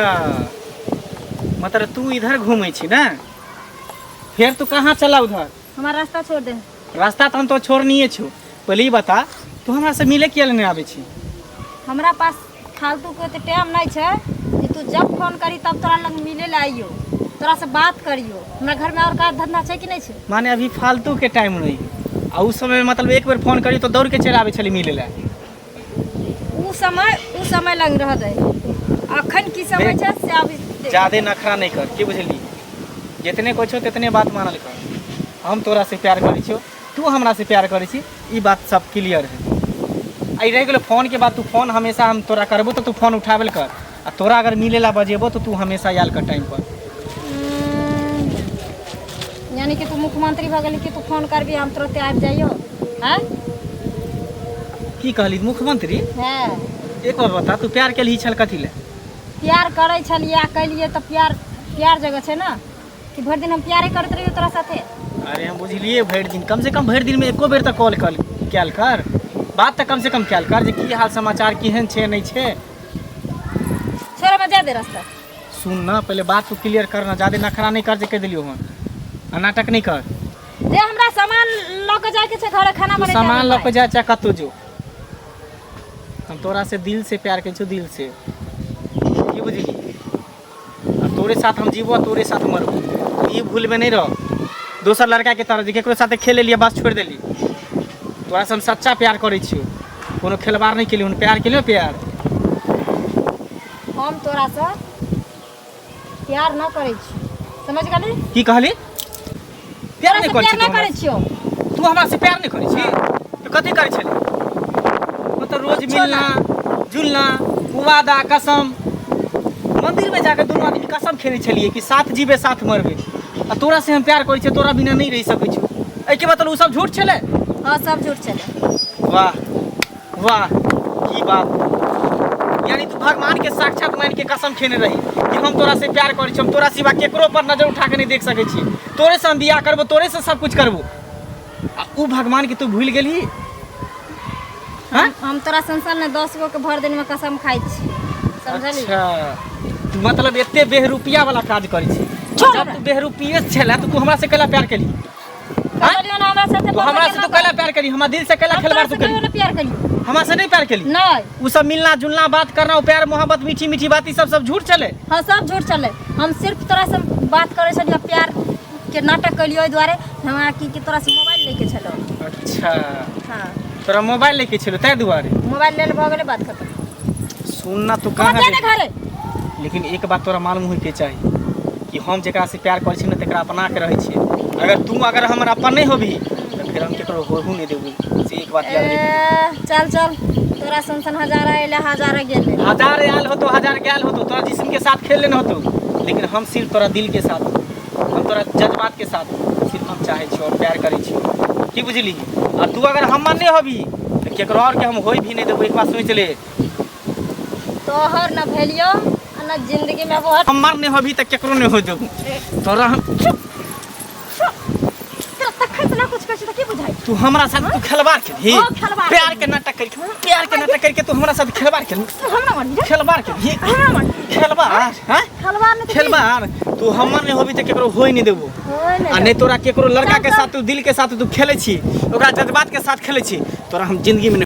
अच्छा, मतलब तू इधर घूमै छी ने? फेर तू कहाँ चला उधर? हमार रास्ता छोड़ दे। रास्ता तऽ हम तो छोड़निए छौ। पहिले ई बता, तू हमरा से मिले किया नहि आबै छी? हमरा पास फालतू के ओते टाइम नहीं छै कि तू जब फोन करी तब तोरा लग मिले ला आइयो, तोरा से बात करियो। हमरा घर में और काज धंधा छै कि नहीं छै? माने अभी फालतू के टाइम नहीं, आ उस समय मतलब एक बेर फोन करी तो दौड़ के चलि आबै छली मिले ला। उ समय लग रह दे, अखन की समय छै से अभी देख। ज्यादे नखरा नहीं कर, की बुझली? जितने कहै छौ तितने बात मानल कर। हम तोरा से प्यार करै छियौ, तू हमरा से प्यार करै छी, ई बात सब क्लियर है। आ ई रहि गेलो फोन के बात, तू फोन हमेशा हम तोरा करबो तऽ तू फोन उठाबेल कर, आ तोरा अगर मिले ला बजेबो तऽ तू हमेशा आयल कर टाइम पर। यानी कि तू मुख्यमंत्री भऽ गेली कि तू फोन करबी हम तुरंते आबि जाइयो हैं? की कहली, मुख्यमंत्री? हैं। एक बार बता, तू प्यार केलही छल कथी ले? प्यार करै छलियै आ कैलियै तऽ प्यार प्यार जगह छै ने कि भरि दिन हम प्यारे करैत रहियो तोरा साथे? अरे हम बुझलिए, भरि दिन कम से कम भरि दिन में एको बेर तऽ कॉल कर कयल कर, बात तऽ कम से कम कयल कर जे की हाल समाचार केहन छै नहि छै। छोड़, हमरा जा दे रास्ता। सुन ना, पहले बात को क्लियर कर ना, ज्यादा नखरा नहीं कर जे कह दिलियो हन, आ नाटक नहीं कर। जे हमरा सामान लऽ के जायके छै घरे, खाना तू बनेतै सामान हमर लऽ के माय। जा चाहे कतौ जो, हम तोरा से दिल से प्यार करै छियौ, दिल से, की बुझली? आ तोरे साथ हम जीबो आ तोरे साथ मरबो, ई भूल में नहीं रह दोसर लड़का के तरह जे केकरो साथे खेल लेलियै बस छोड़ि देली। तोरा से हम सच्चा प्यार करै छियौ, कोनो खेलबार नहि केलियै हन, प्यार केलियौ प्यार। हम तोरा से प्यार न करै छी, समझ गेली? की कहली? प्यार तोरा नहि से करै प्यार छी? न तू करै छियौ। तू हमरा से प्यार नहि करै छी तऽ कथी करै छली? मतलब रोज कुछो। मिलना जुलना, वादा कसम, मंदिर में जाके दुनू आदमी कसम खेने छलियै कि साथ जीबे साथ मरबे, आ तोरा से हम प्यार करै छियै, तोरा बिना नहि रहि सकै छियौ, एहिके मतलब ओ सब झूठ छलै? हाँ, सब झूठ छलै। वाह वाह, की बात! यानी तू भगवान के साक्षात मान के कसम खेने रही कि हम तोरा से प्यार करै छी, हम तोरा सिवा केकरो पर नजर उठा के नहीं देख सकै छी, तोरे से हम बियाह करबो, तोरे से सब कुछ करबो, आ ऊ भगवान के तू भूल गेलही? हाँ? हम तोरा संसार ने 10 गो के भर दिन में कसम खाइ छी, समझली? अच्छा, तू मतलब एते बेहरूपिया वाला काज करै छी? छोड़ जब हमरा। तू बेहरूपिये छले तऽ तू हमरा से कैला प्यार केली? कहलियौ ना हमरा साथे तू हमरा से तू कैला प्यार करी? हमरा दिल से कैला हम खेलवाड़ तोरा तू से करी? कहियो ना प्यार करियो। हमरा से नहीं प्यार केली? नहीं। उ सब मिलना जुलना, बात करना, वो प्यार मोहब्बत, मीठी मीठी बात, ई सब सब झूठ चले? हाँ, सब झूठ चले। हम सिर्फ तोरा से बात करै छलियै, प्यार के नाटक कलियो एहि दुआरे हमरा की कि तोरा से मोबाइल लैके छलो। अच्छा। हाँ। तोरा मोबाइल लेके छलो ताहि दुआरे? मोबाइल लेल भऽ गेलै, बात खत्म। सुन ना, तू कहाँ कहाँ जाने घरे। लेकिन एक बात तोरा मालूम होइके चाही कि हम जेकरा से प्यार करै छी ने, तकरा अपना के रहै छियै। अगर तू अगर हमर अपन नहि होबही तऽ फेर हम केकरो होहू नहि देबू, से एक बात याद रखी। ए, चल चल, तोरा सन सन हजारा अयले, हजारा गेले। हजार आयल होतो, हजार गेल होतो, तोरा जिस्म के साथ खेल लेने होतो, लेकिन हम सिर्फ तोरा दिल के साथ, हम तोरा जज्बात के साथ सिर्फ हम चाहै छियौ और प्यार करै छियौ, की बुझली? आ तू अगर हमर नहि होबही तऽ केकरो और के हम होय भी नहि देबो, एक बात सोचि ले। तोहर न भेलियो आ न जिंदगी में वो। हमर नहि होबही तऽ केकरो नहि होय देबो तोरा हम। तोरा तखन से ना कुछ कहै छी तऽ की बुझाइ? तू हमरा साथ तू खेलवाड़ खेलही? हाँ, खेलवाड़। प्यार के नाटक करके, प्यार के नाटक करके तू हमरा साथ खेलवाड़ खेलही? तू हमरा मारबी रे? खेलवाड़ खेलही? हमरा मारबी? खेलवाड़, हाँ? खेलवाड़ नहि तऽ की? खेलवाड़। तू हमर नहि होबी तऽ केकरो होय नहि देबो। होय नहि आ नहि तोरा केकरो लड़का के चल, साथ तू दिल के साथ तू खेलै छी, ओकरा जज्बात के साथ खेलै छी, तोरा हम जिंदगी में नहि